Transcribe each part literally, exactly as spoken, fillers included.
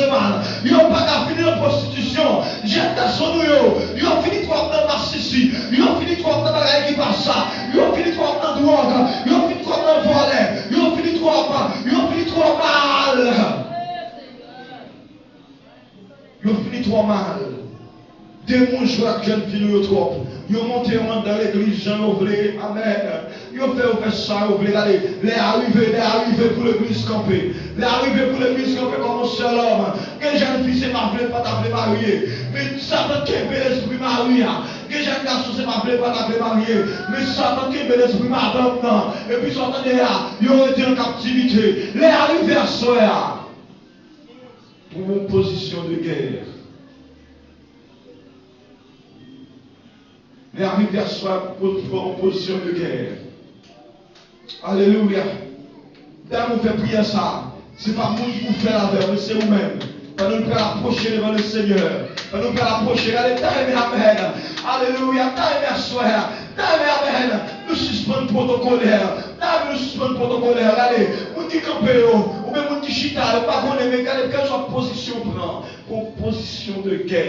mal. Yo pa ka fini nan pwostitisyon. Jèn gason nou yo, yo fini twòp nan masisi. Yo fini twòp nan bagay ki pa sa. Yo fini twòp nan dwòg. Yo fini twòp nan vòlè. Yo fini twòp. Yo fini twò mal. Yo fini twò mal. Demon jwe ak jèn fi nou yo twòp. Yo monte yo anndan legliz jan yo vle. Amèn. Yo fè, yo fè sa yo vle. Gade, lè a rive, lè a rive pou legliz kanpe. Lè a rive pou legliz kanpe kòm yon sèl òm. Gen jèn fi se pa vle, pa ta vle marye. Men Satan kenbe lespri mari a. Gen jèn gason se pa vle, pa ta vle marye. Men Satan kenbe lespri madanm nan. Epi sa w tande a, yo rete an kaptivite. Lè a rive aswè a. Pou yon pozisyon de gè. Lè a rive aswè pou pran yon pozisyon de gè. Alelouya. Dam ou fè priyè sa. Se pa moun pou fè l avè w, men se ou menm. Pandan nou pral apwoche devan le Senyè. Pandan nou pral apwoche, gade, ta renmen amèn. Alelouya. Ta renmen aswè a. Ta renmen amèn. Nou sispann pwotokolè. Ta renmen nou sispann pwotokolè. Gade, moun ki kanpe yo, oubyen moun ki chita yo, pa konnen, men gade kèlswa pozisyon w pran. Pran pozisyon de gè.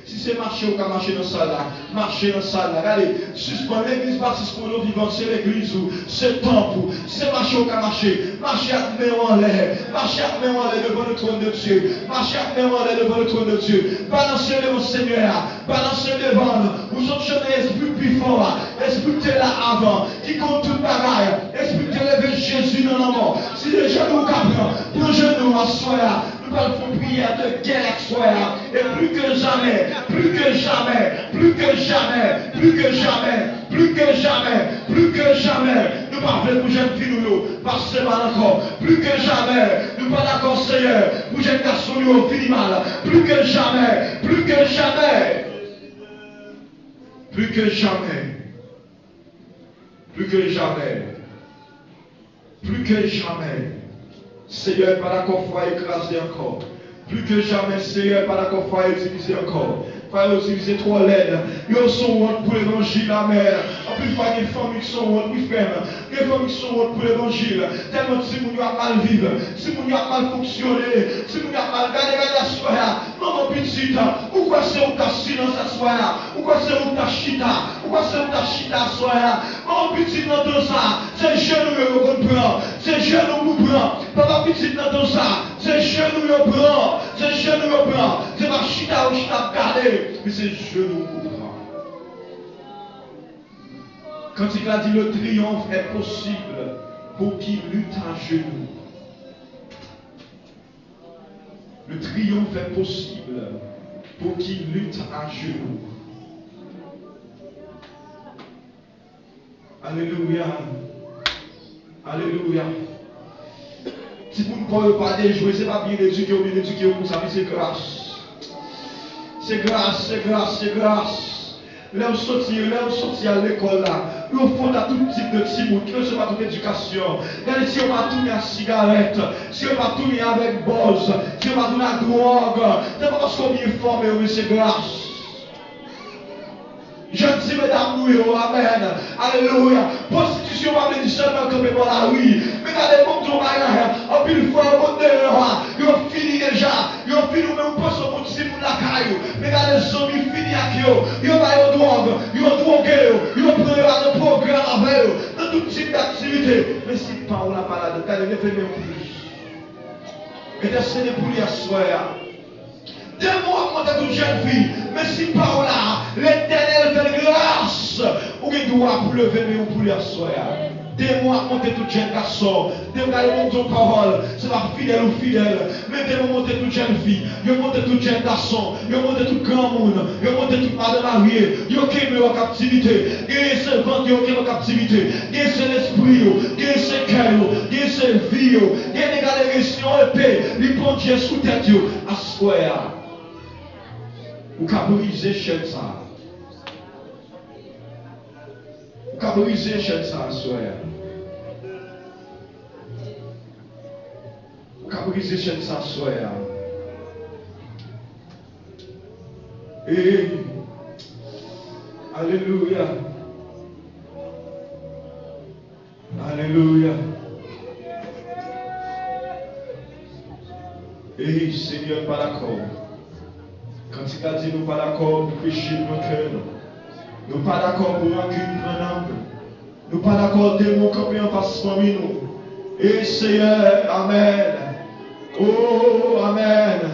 Si se mache ou ka mache nan sal la, mache nan sal la. Gade, sispann legliz Batis Pwodwo Vivan, se legliz ou, se tanp ou. Si se mache ou ka mache, mache ak men w anlè. Mache ak men w anlè devan le trône de Dieu. Mache ak men w anlè devan le trône de Dieu. Balanse devan Senyè a. Balanse devan l. Ou sot chante espri pi fò a. Espri ki te la avan, ki konn tout bagay. Espri ki te leve Jezi nan lanmò. Si se jenou ou ka pran, pran jenou aswè a. Nou pral fè yon priyè de gè aswè a. Et plus que jamais, plus que jamais, plus que jamais, plus que jamais, plus que jamais, plus que jamais, nou pa vle pou jèn fi nou yo pase mal ankò. Plus que jamais, nou pa dakò, Senyè, pou jèn gason nou yo fini mal. Plus que jamais, plus que jamais, plus que jamais. Plus que jamais. Plus que jamais. Senyè, pa dakò fwaye kraze ankò. Plus que jamais, Senyè, pa dakò fwaye divize ankò. Fwaye yo divize twò lèd. Yo se wont pou levanjil, amèn. Anpil fwa, gen fanmi ki se wont, wi, frè m. Gen fanmi ki se wont pou levanjil. Tèlman timoun yo ap mal viv. Timoun yo ap mal fonksyone. Timoun yo ap mal gade, gade aswè a. Manman pitit, ou kwè se ou k ta silans aswè a? Ou kwè se ou k ta chita? Ou kwè se ou k ta chita aswè a? Manman pitit nan tan sa, se jenou yo yo konn pran. Se jenou pou pran. Papa pitit nan tan sa, se jenou yo pran. Se jenou yo pran. Se pa chita yo chita ap gade, men se jenou pou pran. Kantik la di, le triomphe est possible pour qui lutte à genoux. Le triomphe est possible pour qui lutte à genoux. Alelouya. Alelouya. Timoun pa w yo pa dejwe, se pa byen edike yo byen edike yo konsa, men se gras. Se gras, se gras, se gras. Lè w soti, lè w soti al lekòl la, yo fòt a tout tip de timoun ki resevwa tout edikasyon. Gade si yo pa tounen ak sigarèt, si yo pa tounen avèk bòz, si yo pa tounen ak dwòg, se pa paske w byen fòme yo, men se gras. Jèn ti medam nou yo, amèn, alelouya. Pwostitisyon pa vle di sèlman kanpe bò lari. Men gade, bon, Bondye, anpil fwa yo konn deyò a, yo fini deja. Yo fini, ou menm ou panse ou konn timoun lakay ou. Men gade, zanmi fini ak yo. Yo ba yo dwòg, yo dwoge yo, yo pran yo al nan pwogram avè yo, nan tout tip daktivite. Men si pawòl la pa ladan, gade, leve men w pou li. Entèsede pou li aswè a. Demon ap monte tout jèn fi, men si pawòl la, Letènèl fè l gras, ou gen dwa pou leve men w pou li aswè a. Demon ap monte tout jèn gason. Demon, gade, Bondye, yon pawòl, se pa fidèl ou fidèl, men demon monte tout jèn fi, yo monte tout jèn gason, yo monte tout granmoun, yo monte tout madan marye, yo kenbe yo an kaptivite. Genyen se vant yo kenbe an kaptivite, genyen se lespri yo, genyen se kè yo, genyen se vi yo, genyen, gade, se yon epe li pondye sou tèt yo. Aswè a, ou ka brize chèn sa a. Ou ka brize chèn sa a aswè a. Ou ka brize chèn sa a aswè a. Ee. Alelouya. Alelouya. Ey, Senyè, n pa dakò. Kantik la di nou pa dakò pou peche pran kè nou. Nou pa dakò pou rankin pran nanm nou. Nou pa dakò demon kanpe anfas fanmi nou. Ey, Senyè, amèn. Oh, amèn.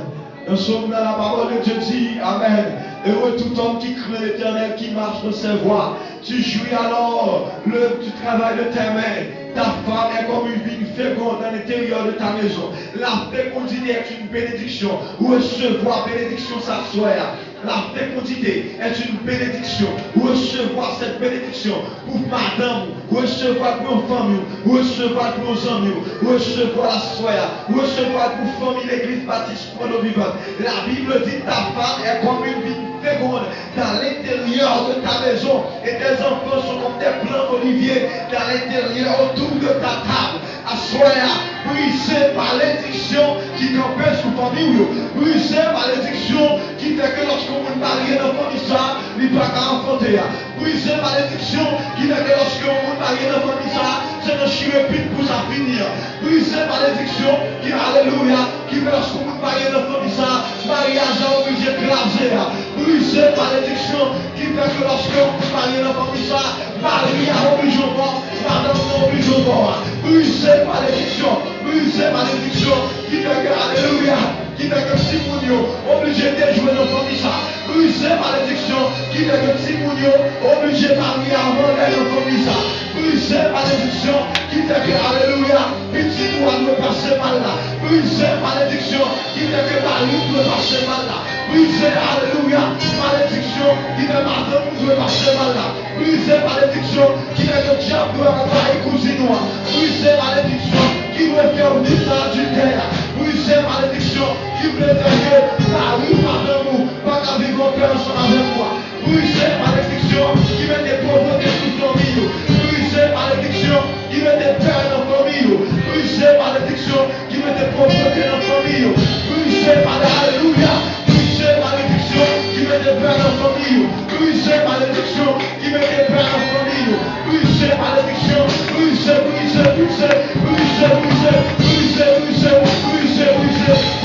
Dans ce moment, la parole de Dieu dit, amèn. Heureux tout homme qui craint l'Éternel, qui marche dans ses voies. Tu jouis alors le, du travail de tes mains. Ta femme est comme une vigne féconde à l'intérieur de ta maison. La fécondité est une bénédiction. Resevwa benediksyon sa aswè a. La fécondité est une bénédiction. Resevwa cette bénédiction pou madanm ou. Resevwa l pou yon fanmi w. Resevwa l pou yon zanmi w. Resevwa l aswè a. Resevwa l pou fanmi Legliz Batis Pwodò Vivan. La Bible dit, ta femme est comme une vigne féconde dans l'intérieur de ta maison, et tes enfants sont comme des plants oliviers dans l'intérieur autour de ta table. Aswè a, brize malediksyon ki kanpe sou fanmi w yo. Brize malediksyon ki fè ke lòske yon moun marye nan fanmi sa, li pa ka anfante a. Brize malediksyon ki fè ke lòske yon moun marye nan fanmi sa, se nan chire pit pou sa fini a. Brize malediksyon ki, alelouya, ki fè lòske yon moun marye nan fanmi sa, maryaj la oblije kraze a. Brize malediksyon ki fè ke lòske yon moun marye nan fanmi sa, mari a oblije yon bò, madanm nan oblije yon bò a. Brize malediksyon, brize malediksyon ki fè ke, alelouya, ki fè ke timoun yo oblije dejwe nan fanmi sa. Brize malediksyon ki fè ke timoun yo oblije mari a anlè nan fanmi sa. Brize malediksyon ki fè ke, alelouya, pitit ou a dwe pase mal la. Brize malediksyon ki fè ke mari w dwe pase mal la. Brize, alelouya, malediksyon ki fè madanm ou dwe pase mal la. Brize malediksyon ki fè ke dyab dwe anvayi kouzin ou an. Brize malediksyon ki dwe fè w viv nan adiltè a. Brize malediksyon ki vle fè ke mari w, madanm ou pa ka viv anpè ansanm avèk ou a. Brize malediksyon ki mete povrete sou fanmi yo. Brize malediksyon ki mete pè nan fanmi yo. Brize malediksyon ki mete povrete nan fanmi yo. Brize male-, alelouya. Brize malediksyon ki mete pè nan fanmi yo. Brize malediksyon ki mete pè nan fanmi yo. Brize malediksyon. Brize, brize, brize. Brize, brize, brize, brize. Brize,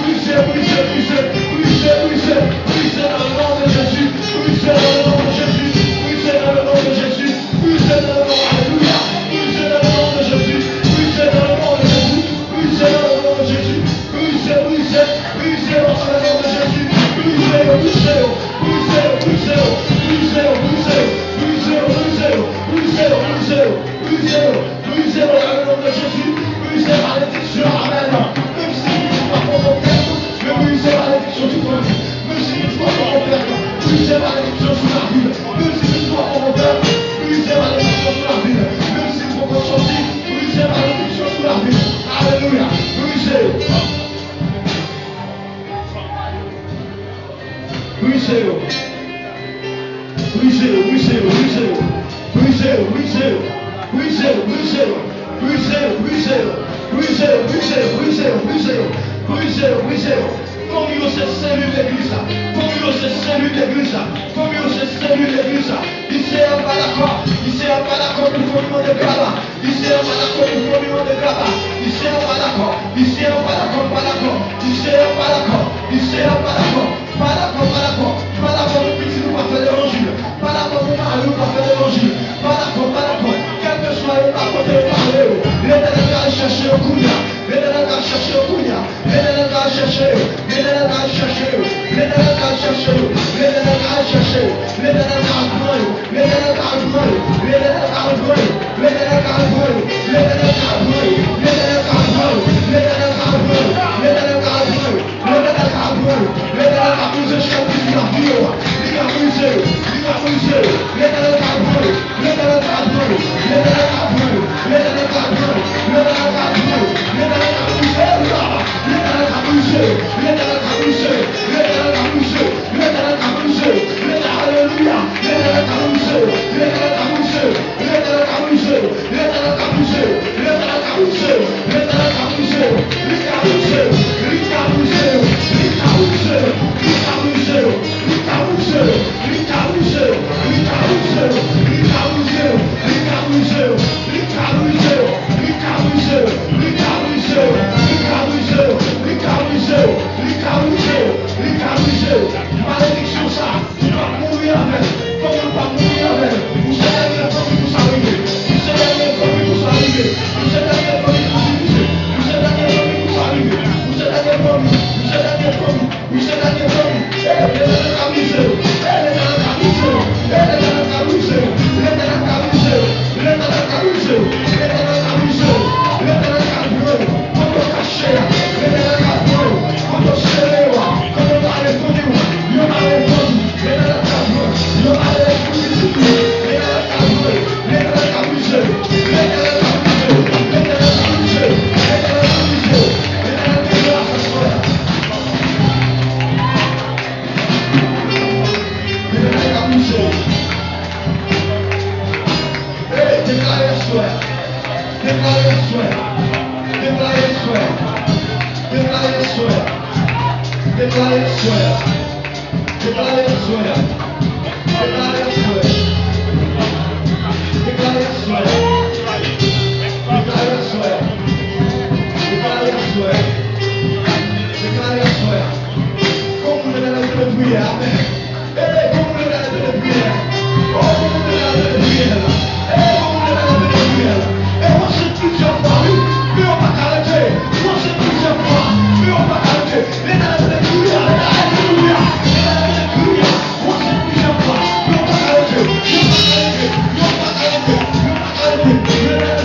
brize, brize, brize, brize. Brize, brize, brize dans le nom de Jésus. Brize dans le nom de Jésus. Brize dans le nom de Jésus. Brize dans le nom, alelouya. Brize dans le nom de Jésus. Brize dans le nom de Jésus. Brize dans le nom de Jésus. Brize, brize, brize dans le nom de Jésus. Brize yo, brize yo. Brize yo, brize yo. Brize yo, brize yo. Brize yo, brize yo. Brize yo, brize yo. Brize yo, brize yo dans le nom de Jésus. Brize malediksyon, amèn. Menm si pitit ou pa poko fèt, men brize malediksyon sou fanmi. Menm si pitit ou pa poko fèt, brize malediksyon sou lavi l. Menm si pitit ou pa poko fèt, brize malediksyon sou lavi l. Menm si l poko sòti, brize malediksyon sou lavi l. Alelouya. Brize yo. Brize yo. Brize yo, brize yo, brize yo. Brize yo, brize yo. Brize yo, brize yo. Brize yo, brize yo. Brize yo, brize yo, brize yo, brize yo. Brize yo, brize yo. Fanmi yo se selil legliz la. Fanmi yo se selil legliz la. Fanmi yo se selil legliz la. Li se an pa dakò. Li se an pa dakò pou fanmi mande graba. Li se an pa dakò pou fanmi mande graba. Li se an pa dakò. Li se an pa dakò, pa dakò. Li se an pa dakò. Li se an pa dakò. Pa dakò, pa dakò. Pa dakò pou pitit ou pa fè levanjil. Pa dakò pou mari ou pa fè levanjil. Pa dakò, pa dakò. Kèlkeswa yo pa kote yo pale yo. Letènèl ka al chèche yo kounye a. Letènèl ka al chèche yo kounye a. Letènèl ka al chèche yo. Letènèl ka al chèche yo. Letènèl Li ka brize yo, li ka brize yo. Malediksyon sa, ou p ap mouri avè l. Fanmi w p ap mouri avè l. Ou se dènye fanmi pou sa rive. Ou se dènye fanmi pou sa rive. Ou se dènye fanmi pou sa rive. Ou se dènye fanmi pou sa rive. Ou se dènye fanmi. Ou se dènye fanmi. Ou se dènye fanmi. Ey, Letènèl ka brize yo. Ey, Letènèl ka brize yo. Ey, Letènèl ka brize yo. Letènèl ka brize yo. Letènèl ka brize yo. Letènèl ka brize yo. Letènèl ka pran yo. Kot yo kache a, Letènèl ka pran yo. Kot yo sere yo a, kot yo pa reponn ou, yo pa reponn ou. Letènèl ka pran yo. Yo pa reponn ou. Letènèl ka pran yo. Letènèl ka brize yo. Letènèl ka brize yo. Letènèl ka brize yo. Letènèl ka brize yo. Letènèl ka brize yo. Letènèl ka brize yo. Ey, deklare aswè a. Deklare aswè a. Deklare aswè a. Deklare aswè a. Deklare aswè a. Deklare aswè a. Deklare aswè a. Deklare aswè a. Deklare aswè a. Deklare aswè a. Deklare aswè a. Kòm ou nan priyè, amèn. Ey, kòm ou leve tande priyè. O, kòm ou leve tande priyè. Ey, kòm ou leve tande priyè. E w ansanm plizyè fwa, wi. Men yo pa ka rete. W ansanm plizyè fwa. Men yo pa ka rete. Leve tande priyè. Leve tande priyè. Leve tande priyè. W ansanm plizyè fwa. Men yo pa ka rete. Yo pa ka rete. Yo pa ka rete. Yo pa ka rete.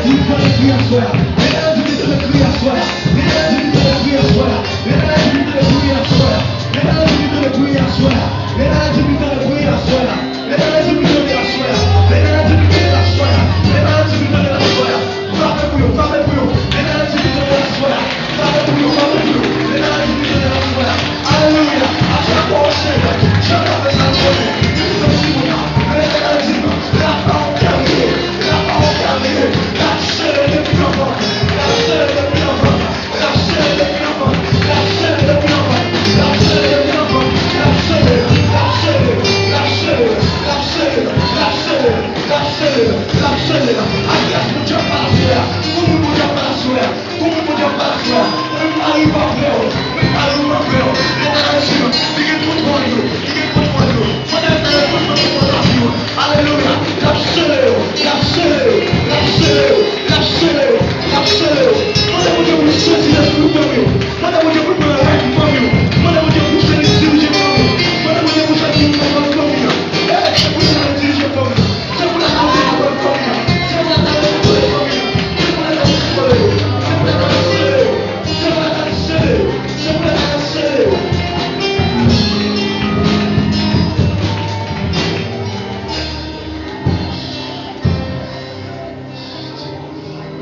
Leve tande priyè aswè a. Leve tande priyè aswè a. Leve tande priyè aswè a. Leve tande priyè aswè a. Letènèl di m tande priyè aswè a. Letènèl di m tande priyè aswè a. Letènèl di m tande l aswè a. Letènèl di m tande l aswè a. Letènèl di m tande l aswè a. Frape pou yo, frape pou yo. Letènèl di m tande l aswè a. Frape pou yo, frape pou yo. Letènèl di m tande l aswè a. Alelouya. Acha kwa w sere. Jan w ap fè sa l konnen. Li fè si moun nan. Letènèl di m, la pawòl termine. La pawòl termine. L ap sere depi anvan. L ap sere depi anvan. L ap sere depi anvan. L ap sere depi anvan. L ap sere depi anvan. L ap sere. L ap sere. L ap sere. L ap sere. L ap sere. L ap sere. L ap sere. Ak gras Bondye ap pale aswè a. Pou moun Bondye ap pale aswè a. Pou moun Bondye ap pale aswè a. Mwen mari pa frè w. Mwen mari pa frè w. Letènèl di m, li gen kontwòl yo. Li gen kontwòl yo. Mande Letènèl pran kontwòl lavi w. Alelouya. L ap sere yo. L ap sere yo. L ap sere yo. L ap sere yo. L ap sere yo. Mande Bondye pou l sezi lespri fanmi w. Mande Bondye pou l pran rèn fanmi w. Mande Bondye pou l sezi dirije fanmi w. Mande Bondye pou l sezi dirije fanmi w. E, se pou l dirije fanmi w. Se pou l dirije fanmi w. Se pou l dirije fanmi w. Se pou l dirije fanmi w. Se pou l sere yo. Se pou l sere yo. Se pou l sere yo.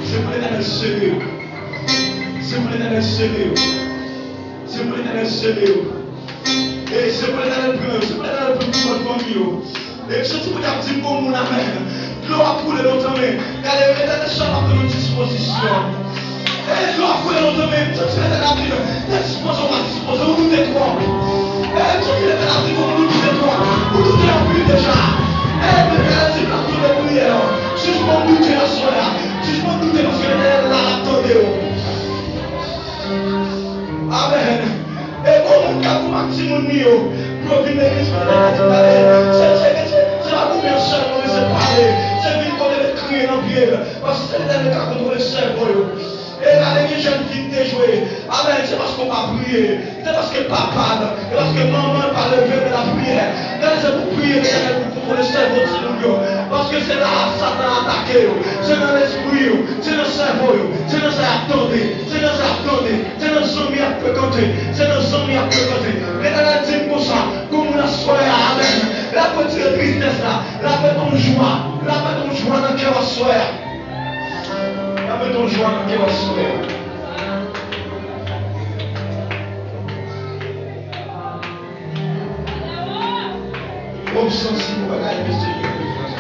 Se pou Letènèl sere yo. Se pou Letènèl sere yo. Se pou Letènèl sere yo. E se pou Letènèl pran yo. Se pou Letènèl pran kontwòl fanmi yo. E m santi Bondye ap di m gon moun amèn. Dlo ap koule lontan, men gade, Letènèl sèlman ap pran yon dispozisyon. E dlo ap koule lontan, men m santi Letènèl ap di m, te dispoze ou pa dispoze, ou doute twòp. E m santi Letènèl ap di gon moun ou doute twòp. Ou doute anpil deja. E Letènèl di m ap tande priyè w. Sispann doute aswè a. Sispann doute paske Letènèl la, l ap tande w. Amèn. E gon moun k ap goumen ak timoun li yo pou yo vin legliz pandan l ap di pale. Se, se, se, se pa goumen sèlman, men se pale. Se vin kote l kriye nan pye l. Paske se Letènèl k ap kontwole sèvo yo. E gade gen jèn fi k te jwe. Amèn. Se paske w pa priye. Se paske papa l, se paske manman l pa leve nan lapriyè. Gade, se pou priye Letènèl pou kontwole sèvo timoun yo. Paske se la Satan atake yo. Se nan lespri yo. Se nan sèvo yo. Se nan sa y ap tande. Se nan sa y ap tande. Se nan zanmi y ap frekante. Se nan zanmi y ap frekante. Letènèl di m konsa, gon moun aswè a, amèn, l ap retire tristès la. L ap mete yon jwa. L ap mete yon jwa nan kè w aswè a. L ap mete yon jwa nan kè w aswè a. Wè, m santi yon bagay misterye pou fè sa.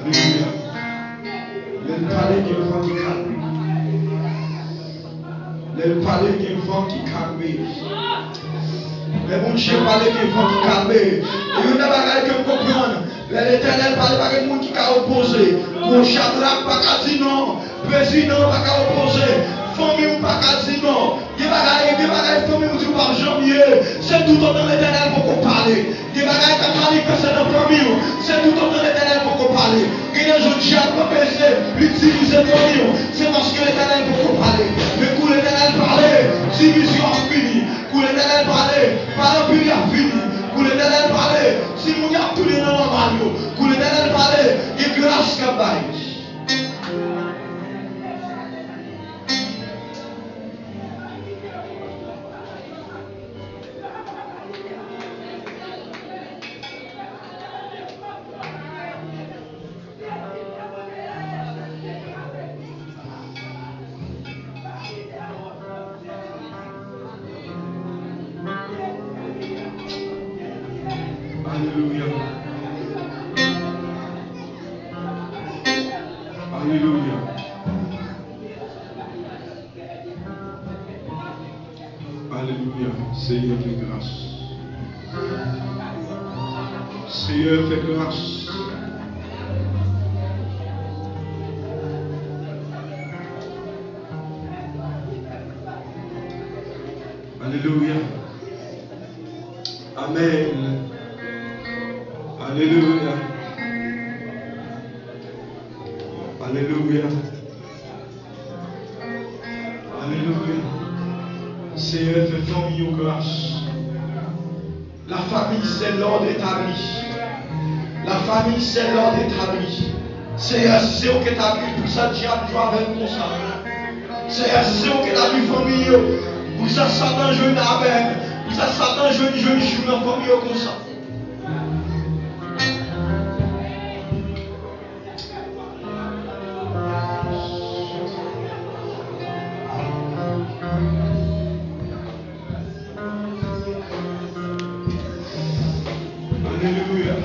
Alelouya. Lè l pale, gen van ki kalme. Lè l pale, gen van ki kalme. Lè Bondye pale, gen van ki kalme. E youn nan bagay ke m konprann, Lè Letènèl pale, pa gen moun ki ka opoze. Gwo Chadrak pa ka di non. Prezidan pa ka opoze. Fanmi w pa ka di non. Gen bagay, gen bagay fanmi w di w p ap janm ye. Se toutotan Letènèl poko pale. Gen bagay k ap manifeste nan fanmi w. Se toutotan Letènèl poko pale. Gen de jou dyab lan peze, li divize fanmi w. Se paske Letènèl poko pale. Men kou Letènèl pale, divizyon ap fini. Kou Letènèl pale, malpropte ap fini. Kou Letènèl pale, timoun y ap tounen nan manman yo. Kou Letènèl pale, gen gras k ap bay. Alelouya. Alelouya. Alelouya. Seyè, fè gras. Seyè, fè gras. Alelouya. Amèn. Alelouya. Alelouya. Alelouya. Seyè, fè fanmi yo gras. La famille, c'est l'ordre établi. La famille, c'est l'ordre établi. Seyè, si se ou ki etabli l, poukisa dyab jwe avè m konsa? Seyè, si se ou ki etabli fanmi yo, poukisa Satan jwenn avè m? Poukisa Satan jwenn, jwenn jou nan fanmi yo konsa? Alelouya.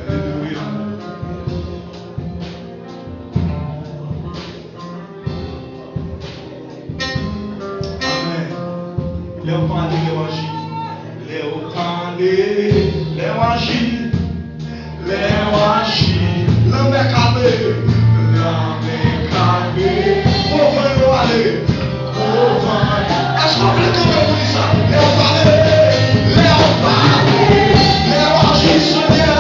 Alelouya. Amèn. Lè w pale, lè w aji. Lè w pale, lè w aji. Lè w aji. Lanmè kalme. Lanmè kalme. Gwo van yo ale. Gwo van. Èske w vle kanpe pou di sa? Lè w pale, lè w pale, lè w aji, Senyè.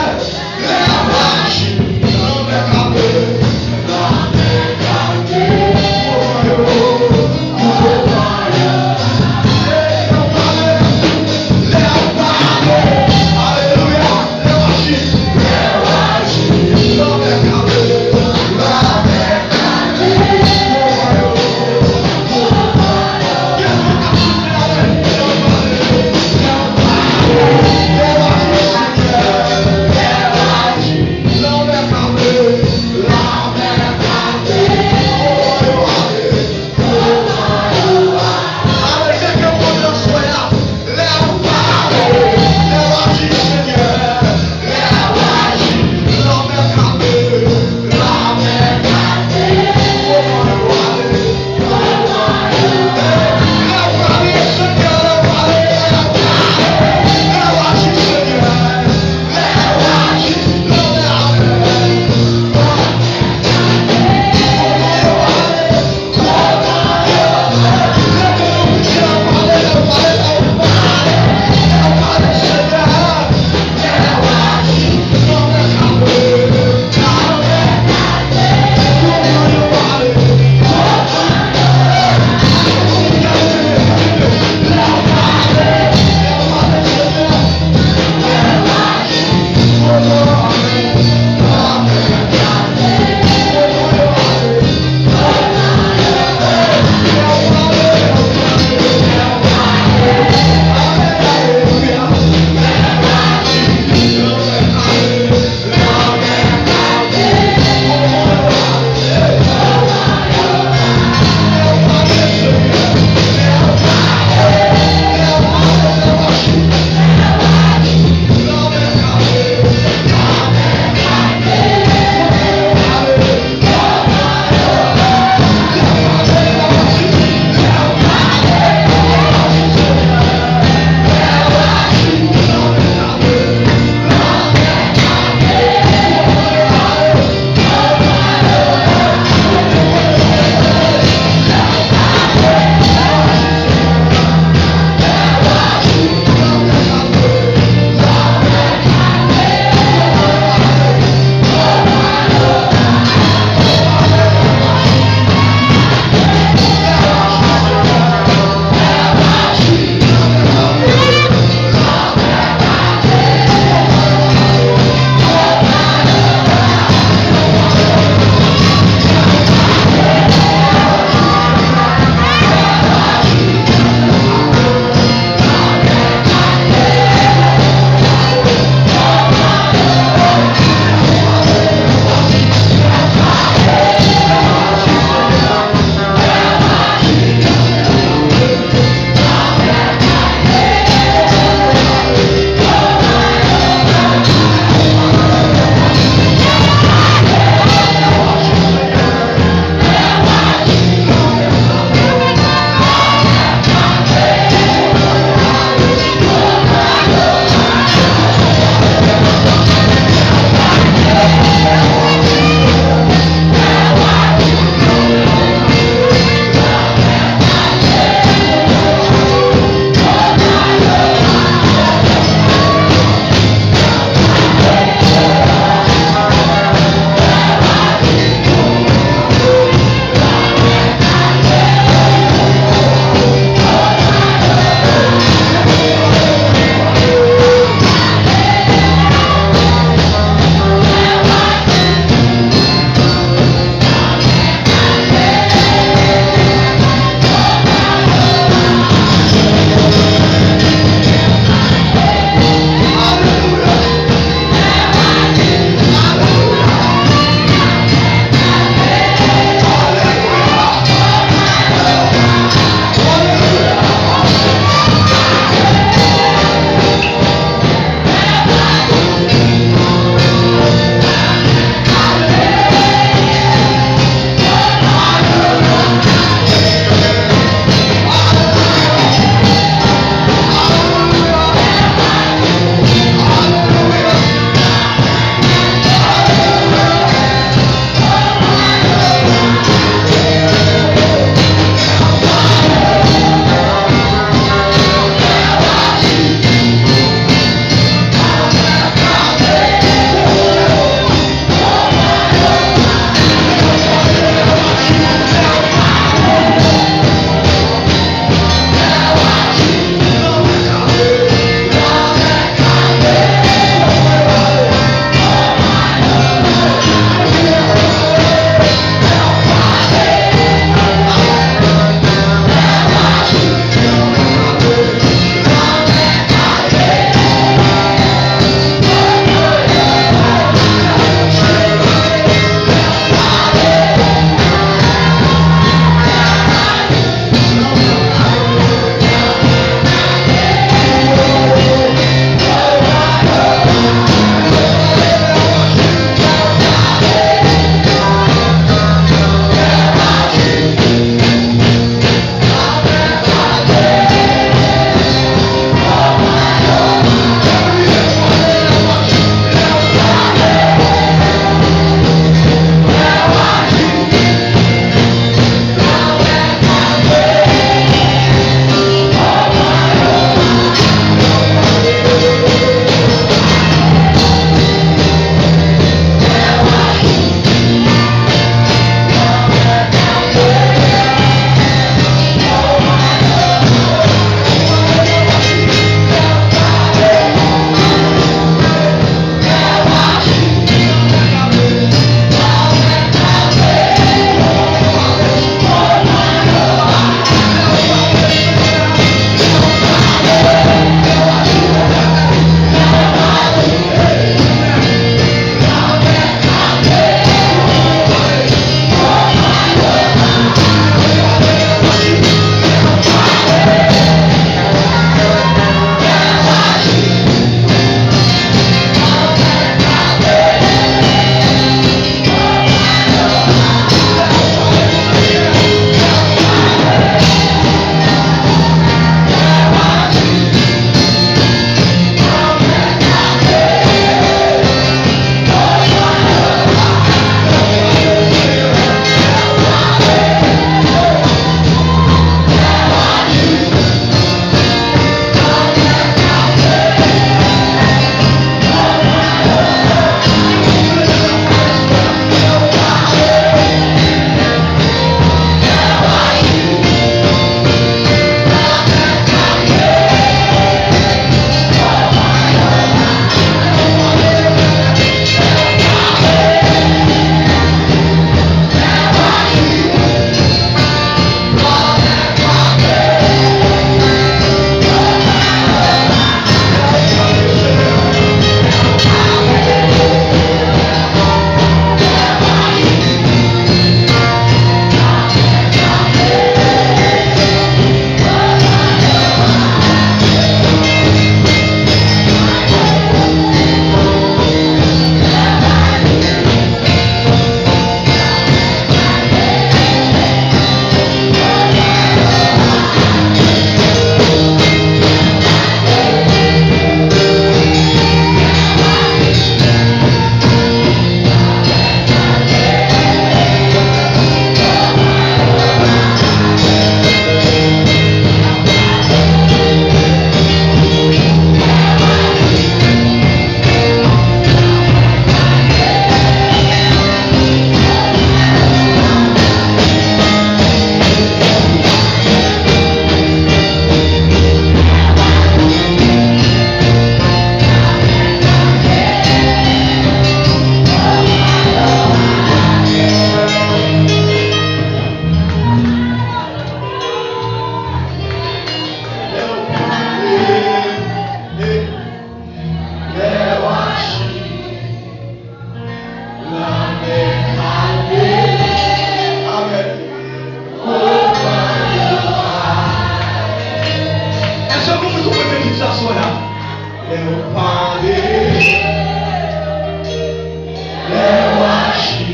Lè w aji,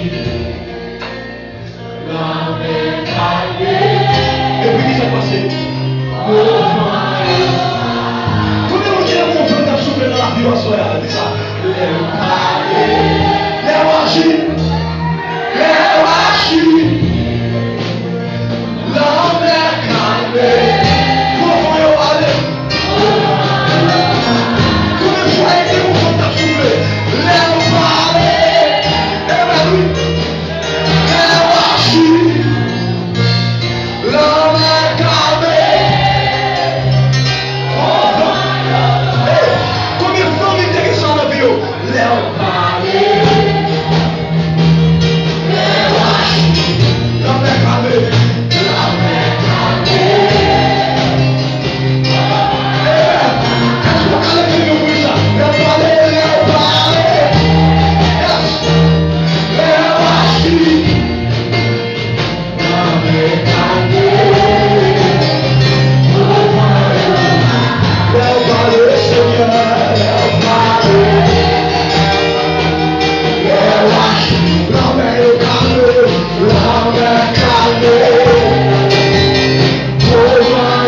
lanmè kalme. Epi ki sa k pase? Gwo van. Konbyen moun ki gen gwo van k ap soufle nan lavi w aswè a? Di sa. Lè w pale. Lè w aji. Lè w aji. Lanmè kalme. Gwo van yo ale. Konbyen fwa e te gwo van k ap soufle? Lè w pale. Ebyen wi. Lè w aji. Lanmè kalme. Gwo van. Hey, konbyen fanmi te gen sa nan vi yo? Lè w pale. Lè w aji. Lanmè kalme. Lanmè kalme. Amen. Èske w ka leve men w pou sa? Lè w pale, lè w pale. Yes. Lè w aji. Lanmè kalme. Lè w pale, Senyè, lè w pale. Lè w aji, lanmè yo kalme, lanmè kalme. Lè w pale,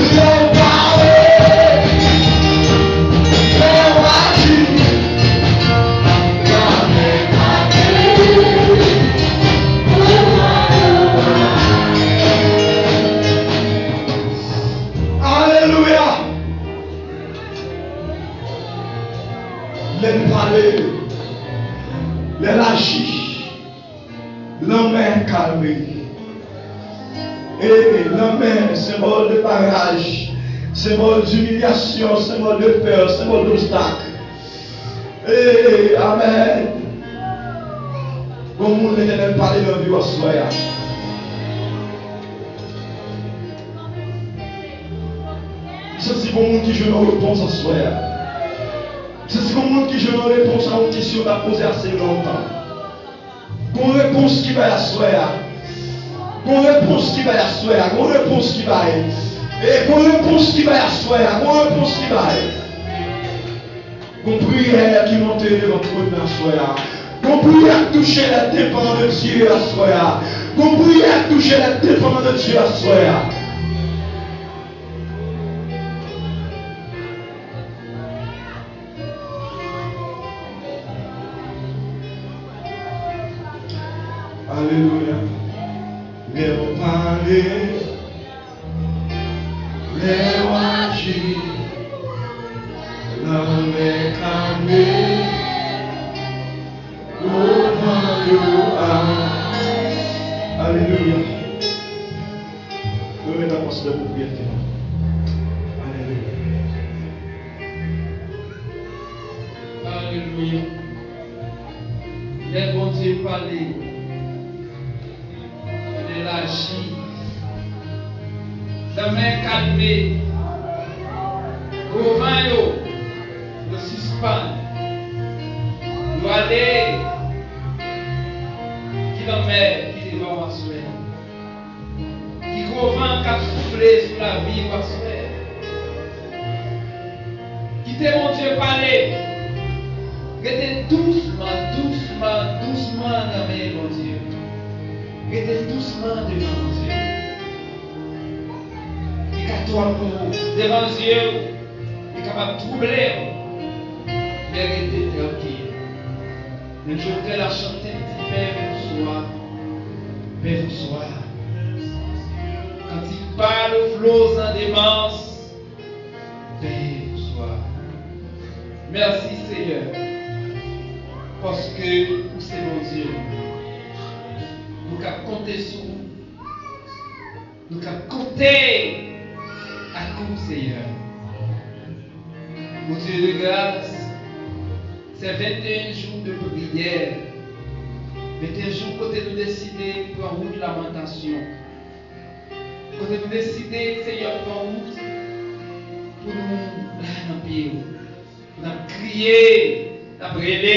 lè w pale. Lè w aji. Alelouya! Lè l pale, lè l aji, lanmè kalme. E lanmè, senbòl de baraj, senbòl dimilyasyon, senbòl de pè, senbòl dobstak. Hey, amen. Gon moun Letènèl pale nan vi w aswè a. M santi gon moun ki jwenn yon repons aswè a. M santi gon moun ki jwenn yon repons a yon kesyon w t ap poze ase lontan. Gon repons ki bay aswè a. Gon repons ki bay aswè a. Gon repons ki bay. E gon repons ki bay aswè a. Gon repons ki bay. Gon priyè ki monte devan twòn nan aswè a. Gon priyè k touche lèt depan de Dye aswè a. Gon priyè k touche lèt depan de Dye aswè a. Alelouya. Lè w pale, lè w aji, lanmè kalme, gwo van yo a. Alelouya. Nou remèt apòs la pou priyè fini. Alelouya. Alelouya. Lè Bondye pale, lè l aji, lanmè kalme, gwo van yo, yo sispann, yo ale. Ki lanmè ki devan w aswè a? Ki gwo van k ap soufle sou lavi w aswè a? Kite Bondye pale. Rete dousman, dousman, dousman nan men Bondye. Rete dousman devan Bondye. Li ka twòp pou ou. Devan zye w, li kapab twouble w. Men rete trankil. Menm jan otè la chante, li di, Pè, bonswa. Pè, bonswa. Kantik pa lo flo zan demans. Pè, bonswa. Mèsi, Seyè, paske ou se Bondye. Nou ka konte sou ou. Nou ka konte ak ou, Seyè. Bondye de gras, se venteyen jou de priyè. Venteyen jou kote nou deside pran wout lamantasyon. Kote nou deside, Seyè, pran wout pou nou la nan pye w. Pou n ap kriye, n ap rele,